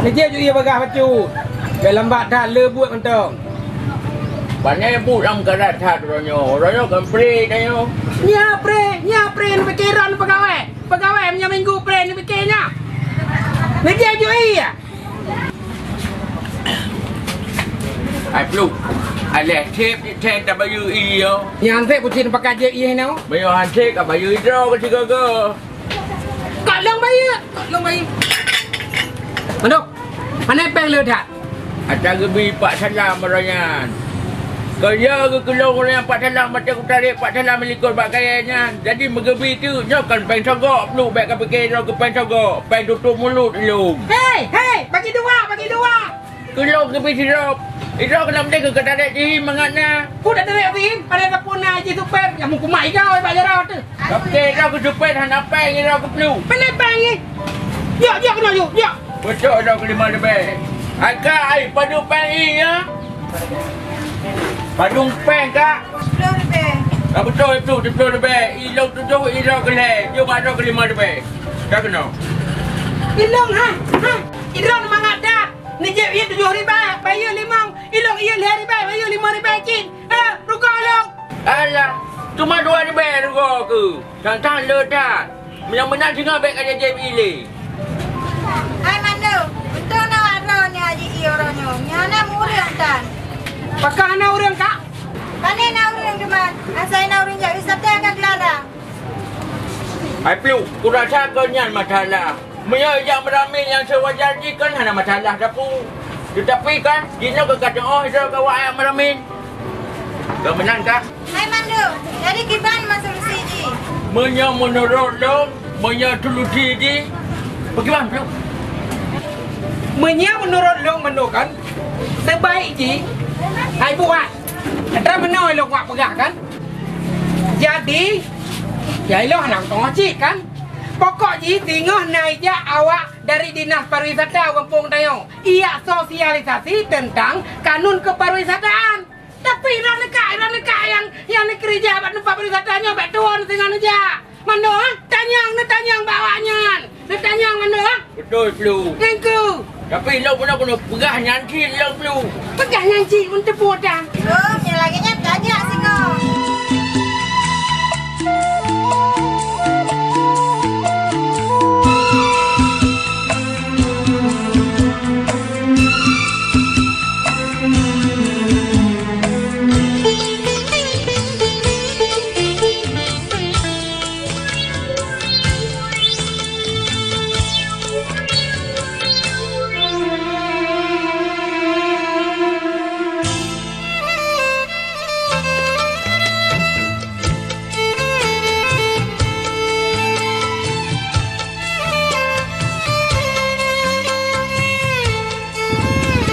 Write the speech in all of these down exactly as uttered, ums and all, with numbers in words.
Neujép ju ie bagah bacut. Bèk lambat that, le buet mantong. Pane buet lam karat that uroe nyoe. Uroe nyoe kan pré tanyoe. Nyan pré, nyan pré neupike droe neupeugawée. Peugawée meunyoe minggu pré neupike nyan. Neujép ju ie. Ai Pluek, alah sép jithen tabayeue ie. Nyan sép kucing pakat jép ie nyoe. Meunyoe han sép ka bayeue droe keu sigoe-goe. Ka lôn bayeue, ka lôn bayeue. Mandum, pane péng le that. Ata geubi Pak Salam uroe nyan. Keu yo geukeulong uroe nyan Pak Salam, watèe kutarek Pak Salam likot bak kayèe nyan. Jadi meugeubi teuk, nyoe kan péng sogok, Pluek bèk kapike droe keu péng sogok, péng tutup mulot lôn. Hei, hei, bagi dua, bagi dua. Keulong keubiet sidroe. Sidroe keunan deh keu katarek jih mangat na. Peue tatarek jih, padahai sapeue na jih supet, nyang meukumai gawa bak jaroe teuh. Tapi droe keu supet hana péng, droe keu Pluek. Peue péng jih? Jok, jok keunoe, jok, jok. Beucok droe keu limong ribèe. Hai Kak, ai, padum péng ie nyoe? Padum péng, Kak? Siplôh ribèe. Ka beutôi, Pluek, siplôh ribèe. Ilong tujoh, idroe keu lhèe. Jok bak droe keu limong ribèe. Ka keunoe. Ilong, hai, hai. Idroe mangat that. Neujép ie tujoh ribèe, bayeue limong, ilong ie lhèe ribèe, bayeue limong ribèe cit. Eh, rugoe lôn. Alah, cuma dua ribèe rugoe keuh. Sang-sang le that. Meunan-meunan singoh bèk kajép ie lé. Hai Mando, beutôi na wak droeneuh jép ie uroe nyoe. Nyan na ureueng tan. Pakon hana ureueng, Kak? Pane na ureueng teuma. Asai na ureueng jak wisata ka geularang. Hai Pluek, kurasa kon nyan masalah. Meunyoe jak meuramin nyang seuwajar jih kan hana masalah sapeue. Teutapi kan, jinoe ka kateu'oh sidroe keu awak jak meuramin. Ka meunan kah? Hai Mando, jadi kiban ma solusi jih? Meunyoe meunurot lôn, meunyoe solusi jih, bagaimana, Pluek? Meunyoe meunurot lôn Mando kan, seubaik jih, hai buet. Atra meunoe lôn wak peugah kan? Jadi, ya ilong hana meuteungoh cit kan? Pokok jih singoh na ijak awak dari Dinas Pariwisata gampông tanyoe, ijak sosialisasi teuntang kanun kepariwisataan. Tapi droeneuh ka, droeneuh ka nyang, nyang neukeurija bak teumpat pariwisata nyoe bèk tuwö singoh neujak. Mando, ha? Tanyong, neutanyong bak awaknyan. Neutanyong Mando, ha? Beutôi, Pluek. Nyan keuh. Tapi lôn peunoh keuneuk peugah nyan cit lôn, Pluek. Peugah nyan cit, meuteupeue tan. Lôn, nyang lagèe nyan tajak singoh.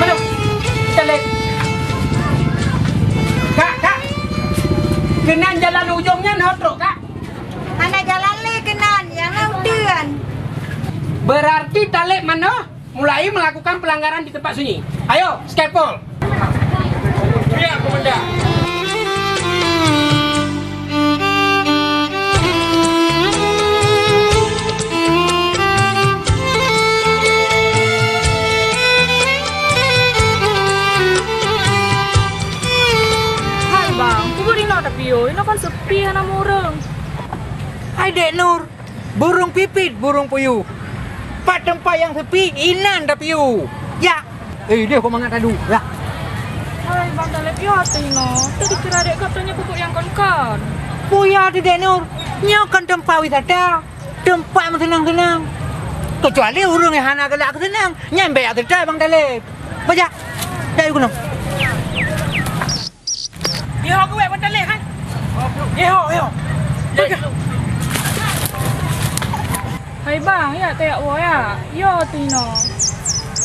Aduh, Taleb. Kak, Kak. Keunan jalan ujong nyan ho trok, Kak. Hana jalan lé keunan, nyang na uteuen. Berarti Taleb manoe mulai melakukan pelanggaran di tempat sunyi. Ayo, skepol. Iya, Komandan. Hai bang, peue buet inoe tapiôh? Inoe kan sepi hana ureueng. Hai Dek Nur, burung pipit, burung puyuh. Pat teumpat nyang sepi, inan tapiôh. Jak. Eh, deh, kok mangat tadu. Jak. Hai bang Taleb, yo ateueh inoe. Tadi kira dek gop tanya pupuk nyang kon-kon. Peue yo ateueh Dek Nur? Nyoe kan teumpat wisata. Teumpat meuseunang-seunang. Keucuali ureueng nyang hana galak keu seunang, nyan bèk jak seutôt Bang Taleb. Bajak. Jak yue keunoe. Iho keuwèt Bang Taleb, hai. Iho, iho. Hai bang, ya tajak woe ya. Yo tinoe.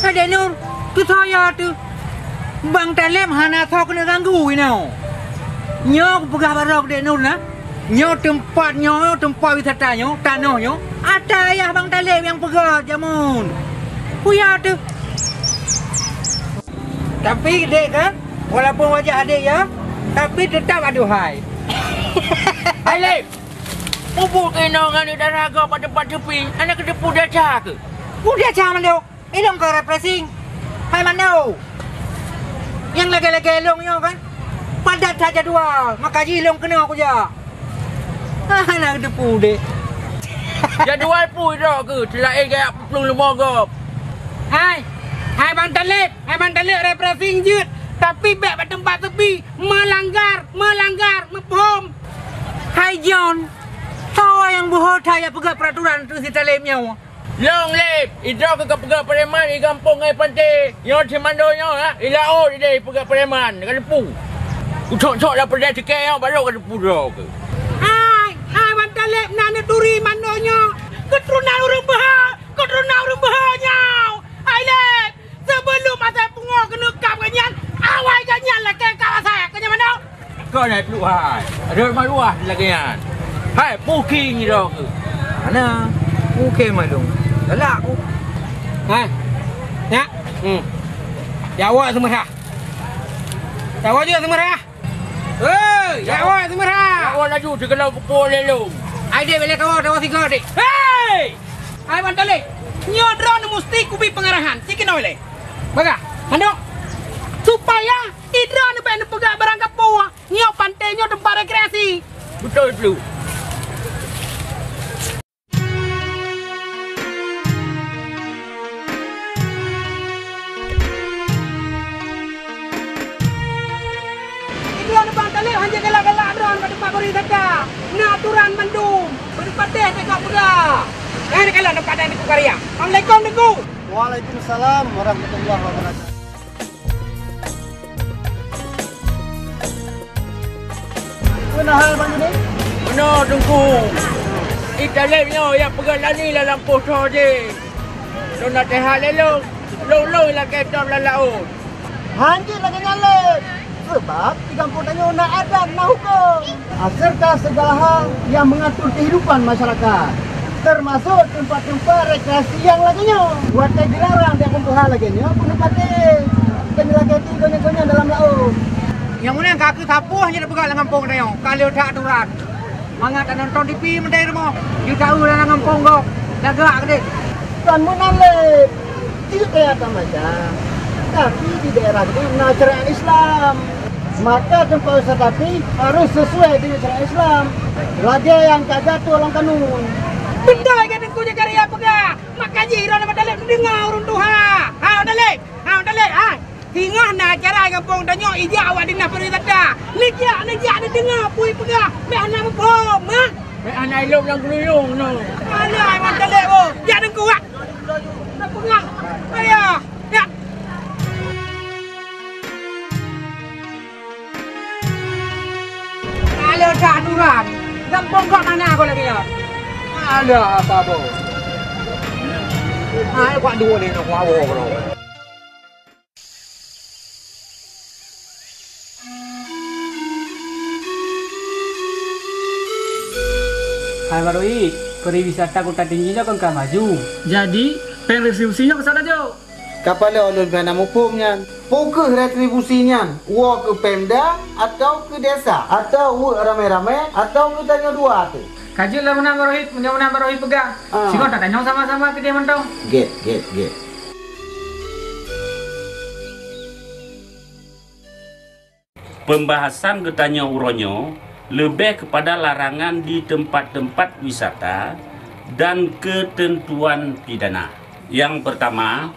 Hai Dek Nur, keu soe yo teuh? Bang Taleb hana soe keuneuk ganggu inoe. Nyoe kupeugah bak droe keu Dek Nur na. Nyoe teumpat nyoe, teumpat wisata nyoe, tanoh nyoe, ata ayah Bang Taleb nyang peugöt jameun. Peue yo teuh. Tapi dek kan, walaupun wajah adek ya, tapi tetap aduhai. Hai Lem, mubu keunoe ngon dara gob bak teumpat sepi, hana keuteupeu desya keuh? Peue desya mandum? Ilong ka refreshing. Hai Mando. Nyang lagèe-lagèe ilong nyoe kan. Padat that jadwal, maka jih ilong keunoe kujak. Hana geuteupeue deh. Jadwal peue droe keuh, teulaén gaya peuplueng leumo gob. Hai, hai Bang Taleb, hai Bang Taleb refreshing jeuet, tapi bèk bak teumpat sepi, melanggar, melanggar, muphom. Hai John, soe nyang beuhot hai jak peugah peraturan tu si Taleb nyoe? Long lép, idroe keuh ka peugah preman i gampông ngon i panté. Nyoe si Mando nyoe, ha, i laôt idéh peugah preman, ka teupeu. Kucok-cok lam peudeh tikée nyoe, barô ka teupeu droe keuh. Hai, hai, Wan Taleb na neuturi Mando nyoe. Keuturonan ureueng beuha, keuturonan ureueng beuha nyoe. Hai lép, seubeulom asai pungo keuneuk kab gobnyan, awai gobnyan lakée kab asai, ka nyan Mando. Kon hai pluek hai. Rhot maruah lagèe nyan. Hai, puki ngiroe keuh. Hana. Puki malum. Galak ku. Hai. Nyak. Hmm. Jak woe seumeurah. Jak woe jeuet seumeurah. Hei, jak woe seumeurah. Jak woe laju sigohlom kupeue lé lôn. Ai dek, bèk lé kawoe, tawoe sigoe dek. Hei! Hai Wan Taleb, nyoe droeneuh musti kubi peungarahan. Sikeunoe lé. Bagah, mandum. Supaya Idroe neubèk neupeugah barang kapeue, nyoe panté nyoe teumpat rekreasi. Beutôi, Plu. Idroe neubang taleb hana galak-galak droe bak teumpat pariwisata. Na aturan mandum. Beureupateh teuka peugah. Eh, neukalon teumpat dan Teungku Karya. Assalamualaikum, Teungku. Waalaikumsalam warahmatullahi wabarakatuh. Peue na hai, Bang Judin? Meunoe, Teungku. I Taleb nyoe jak peugöt lani lam lampôh soe jih. Lôn naseuhat lé lôn, lôn-lôn lakèe tom lam laôt. Hán jeuet lagèe nyan lé, seubab di gampông tanyoe na adat, na hukôm. Serta segala hal yang mengatur kehidupan masyarakat, termasuk tempat-tempat rekreasi yang lagèe nyoe. Watèe dilarang di gampông hal lagèe nyoe, peue neupatéh? Keu neulakèe ti gobnyan-gobnyan dalam laôt. Nyang meunan ka keuh sapeue nyang tapeugah lam gampông tanyoe, ka lheueh that aturan. Mangat tanonton T V meudeh rumoh, jeuet taeu lam gampông gob, lagak keudeh. Kon meunan lé. Di daerah Tamaja, tapi di daerah geutanyoe na syariat Islam. Maka teumpat wisata pih harôh sesuai dengan syariat Islam. Lagèe nyang ka geuatur lam kanun. Beutôi ka Teungku Zakaria peugah, maka jih droeneuh meutaleb neudeungoe ureueng tuha. Ha, meutaleb. Ha, meutaleb. Ha. Singoh na acara gampông tanyoe ijak awak dinas pariwisata. Neujak, neujak neudeungoe peue peugah. Meuhana muphom, ha? Meuhana ilôb lam geuluyong nyoe. Hana, meutaleb, oh. Jak Teungku, wak. Peugah. Ayo. Ya. Kalau tak aturan, gampông kok mana kau lagi ya? Ada apa, Bo? Hai, kuat dua ni nak wawo bro. Hai Baroe, pariwisata Kuta Tinggi nyoe kon ka maju. Jadi, péng retribusi nyoe keu siapa, Jok? Kapala ulôn pih hana muphom nyan. Peu kheueh retribusi nyan? Woe keu Pemda atawa keu desa? Atawa weuek ramé-ramé atawa keu tanyoe dua teuh? Ka jeuet lah meunan Baroe, meunyoe meunan Baroe peugah. Ah. Singoh tatanyong sama-sama keudeh mantong. Gét, gét, gét. Pembahasan geutanyoe uroe nyoe leubeh keupada larangan di teumpat-teumpat wisata dan keuteuntuan pidana. Nyang peurtama,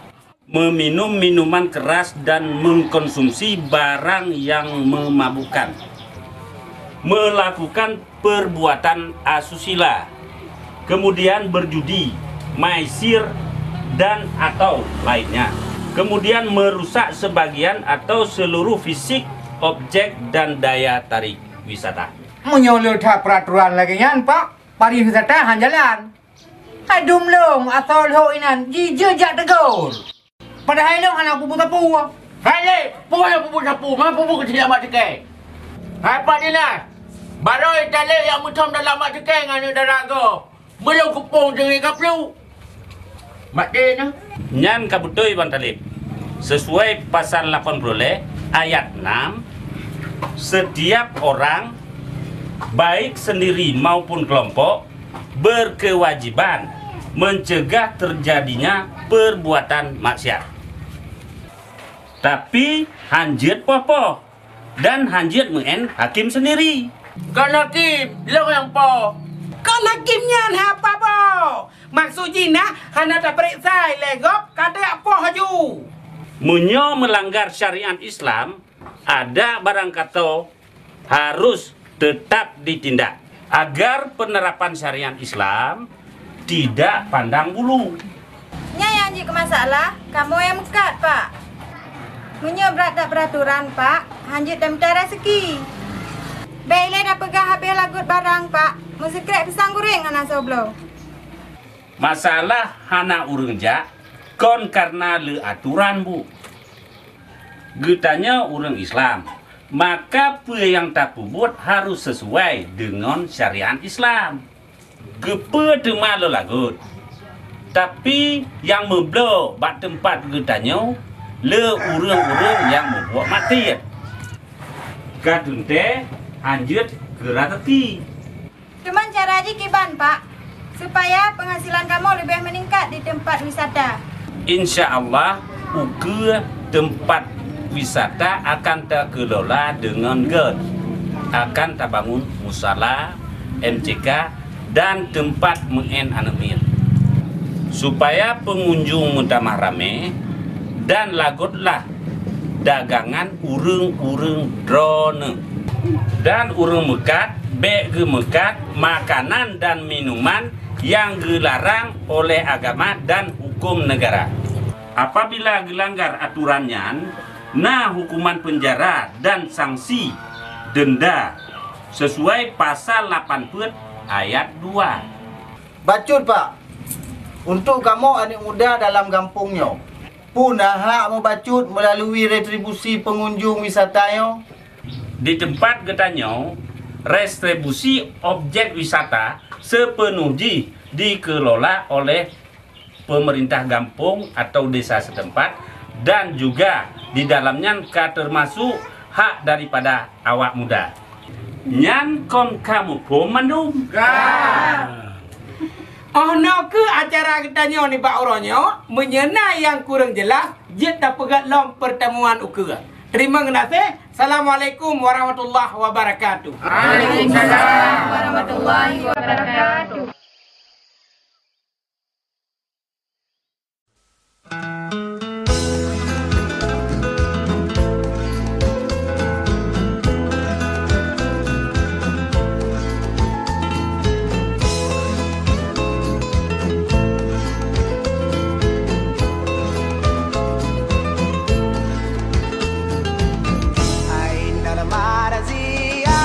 meuminum minuman keuras dan meukonsumsi barang nyang meumabukkan, meulakukan peurbuatan asusila, kemudian beurjudi, maisir, dan atau lainnya, kemudian meurusak seubagian atawa seuluroh fisik objek dan daya tarik wisata. Meunyoe le that peuraturan lagèe nyan, Pak, pariwisata han jalan. Hai dum lom, asoe lhok inan, jijeuet jak teugor. Padahai lôn hana peubuet sapeue. Hai lé, peue hana peubuet sapeue, ma peubuet keu si Mak Cukée? Hai Pak Dinas, baroe i Taleb nyang meuthom dalam Mak Cukée ngon aneuk dara gob. Meulôn keupông teungoh ka pluek. Maté na. Nyan ka beutôi Bang Taleb. Sesuai pasal lapan puluh lhèe ayat enam, setiap orang, baik sendiri maupun kelompok, berkewajiban mencegah terjadinya perbuatan maksiat. Tapi hanjeuet poh-poh dan hanjeuet meu'en hakim sendiri. Kon hakim, lôn nyang poh. Kon hakim nyan hapa boh? Maksud jih na hana tapeuriksa ilée gob ka tajak poh laju. Meunyoe meulanggar syariat Islam, ada barang kato harus tetap ditindak agar penerapan syariat Islam tidak pandang bulu. Nyan nyang jeuet keu masalah, kamoe nyang meukat, Pak. Meunyoe brat that peuraturan, Pak, hanjeuet tamita raseuki. Bék ilée tapeugah habéh lagot barang, Pak. Meusikrek pisang goreng hana soe bloe. Masalah hana ureuëng jak kon kareuna le atoran, Bu. Geutanyoe ureuëng Islam, maka peue nyang tapeubuet harôh sisuai deungon syariat Islam. Keupeue teuma lôn lagot? Tapi nyang meubloe bak teumpat geutanyoe le ureuëng-ureuëng nyang meubuet maksiet. Ka teuntée hanjeuet keu raseuki. Teuma cara jih kiban, Pak, supaya penghasilan kamoe leubeh meuningkat di teumpat wisata? Insya Allah, ukeue teumpat wisata akan takeulola deungon göt. Akan tabangun musala, M C K, dan teumpat meu'en aneuëk miet, supaya peungunjung meutamah ramé dan lagotlah dagangan ureuëng-ureuëng droeneueh. Dan ureuëng meukat bék geumeukat makanan dan minuman nyang geularang oleh agama dan huköm neugara. Apabila geulanggar atoran nyan, na huköman peunjara dan sanksi deunda sisuai pasal lapan peuet ayat dua. Bacut, Pak. Untuk kamoe aneuëk muda dalam gampông nyoe, peue na hak meubacut meulalui retribusi peungunjung wisata nyoe? Di teumpat geutanyoe, retribusi objek wisata seupeunoh jih dikeulola oleh peumeurintah gampông atau desa seuteumpat dan juga di dalam nyan ka teumasok hak daripada awak muda. Nyan kon ka muphom mandum? Ka! Óh noe kheueh acara geutanyoe nibak uroe nyoe, meunyoe na nyang kureueng jeulaih, jeuet tapeugét lom peurtemuan ukeue. Teurimong geunaséh. Assalamualaikum warahmatullahi wabarakatuh. Waalaikumsalam warahmatullahi wabarakatuh. Hai Norma Razia,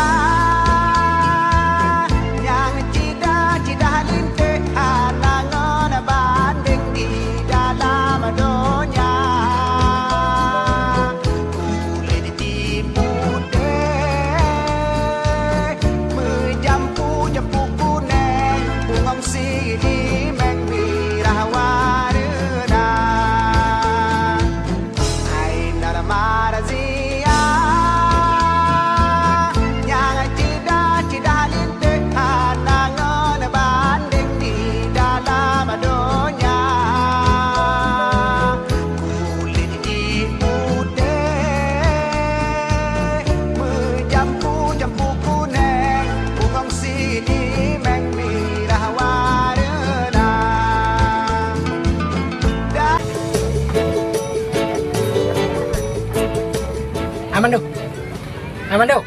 nyang cida-cida lintéh hana ngon bandéng di dalam donya. Kulét jih putéh, meujampu-jampu kunéng, bungong silimeng mirah warna. Hai Norma Razia, nyang cida-cida lintéh hana ngon bandéng di dalam donya. Kulét jih putéh, meujampu-jampu kunéng, bungong silimeng mirah warna. Amando. Amando.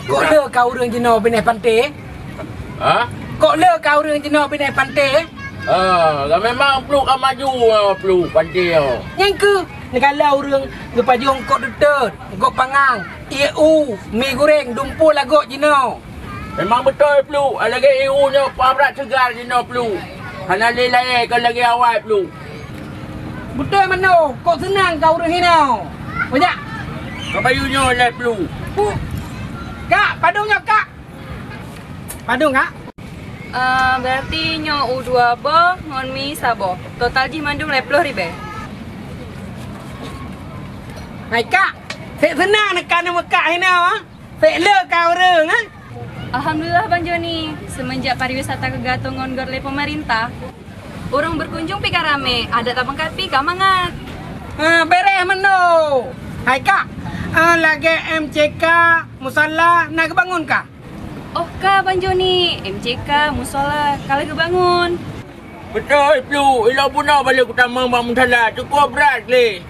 Kok le ka ureuëng jinoe binéh panté? Ha? Kok le ka ureuëng jinoe binéh panté? Ah, lah memang pluek ka maju, ah, pluek panté, oh. Nyang keuh, neugala ureuëng geupajong kok teuteut, kok pangang, ié u, mi goreng, dumpue lagot jinoe. Memang beutôi, Pluek. Lagèe ié u nyoe, pah brat seugar jinoe, Pluek. Hana lé layèe kon lagèe awai, Pluek. Beutôi meunoe, kok seunang ka ureueng hinoe. Peujak. Ka bayeue nyoe lé, Pluek. Pu-, Kak, padum nyoe, Kak? Padum, Kak? Ah, berarti nyoe u dua boh ngon mi saboh. Total jih mandum lhèe ploh ribèe. Hai, Kak, sép seunang neuka neumeukak hinoe, ah. Sép le ka ureueng, eh? Alhamdulillah, Bang Joni, seumeunjak pariwisata ka geuatô ngon göt lé peumeurintah, Ureuëng beukunjong pih ka ramé, adat tapeungkat pih ka mangat. Ah, beureh meunoe. Hai Kak, ah, lagée M C K musala na geubangun kah? Oh ka, Ban Joni, M C K musala ka lheueh geubangun. Beutôi, Plu, ilôn bunoe ban lheueh kutamong bak musala, cukôp brat lé.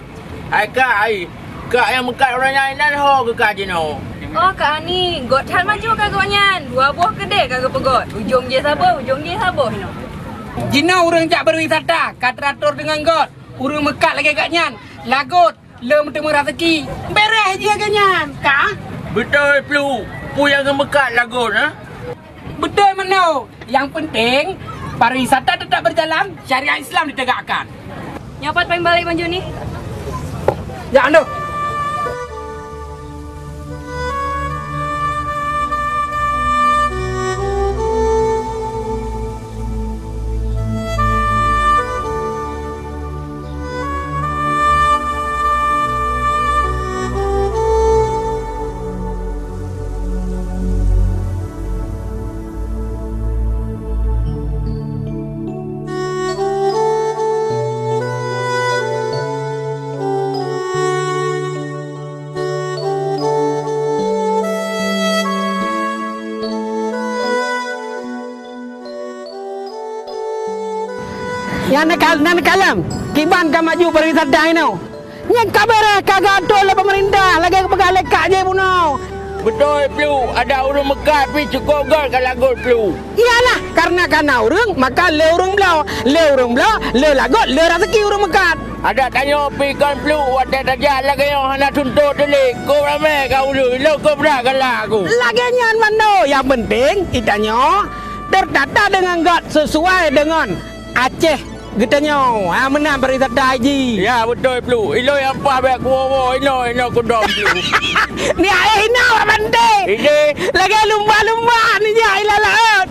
Hai Kak, ai, Kak nyang meukat uroe nyan inan ho keu Kak jinoe. Oh, Kak Ani, göt that maju ka gobnyan. Dua boh keudée ka geupeugöt. Ujong jih saboh, ujong jih saboh inoe. Jinoe ureuëng jak beuwisata ka teuatur deungon göt. Ureuëng meukat lagée gobnyan, lagot, le meuteumé raseuki. Beureh jih lagée nyan, ka? Beutôi, Plu. Peue nyang geumeukat lagot, ha? Beutôi meunoe. Nyang peunteng, pariwisata teutap beujalan, syariat Islam ditegakkan. Nyoe pat péng balek Ban Joni. Jak, Ando. Nyan ka, nyan kalon, kiban ka maju pariwisata inoe. Nyan ka beureh ka geuatur lé peumeurintah lagée geupeugah lé Kak jih bunoe. Beutôi, Plu, adak ureuëng meukat pih cukôp göt ka lagot, Plu. Iyalah, kareuna ka na ureuëng, maka le ureuëng bloe, le ureuëng bloe, le lagot, le raseuki ureuëng meukat. Adak tanyoe pih kon, Plu, watée tajak lagée nyoe hana tuntot teulék, kôb ramé ka ulôn, ilôn kôb brat galak ku. Lagée nyan meunoe, nyang peunteng geutanyoe teutata deungon göt sisuai deungon Aceh geutanyoe. Ha, meunan pariwisata jih. Ya, beutôi, Plu. Ilôn nyang paih bék kuwoe-woe inoe, inoe kudong, Plu. Ni aéh inoe, Abang Teh. Ideh. Lagée lumba-lumba ni jak ilalak.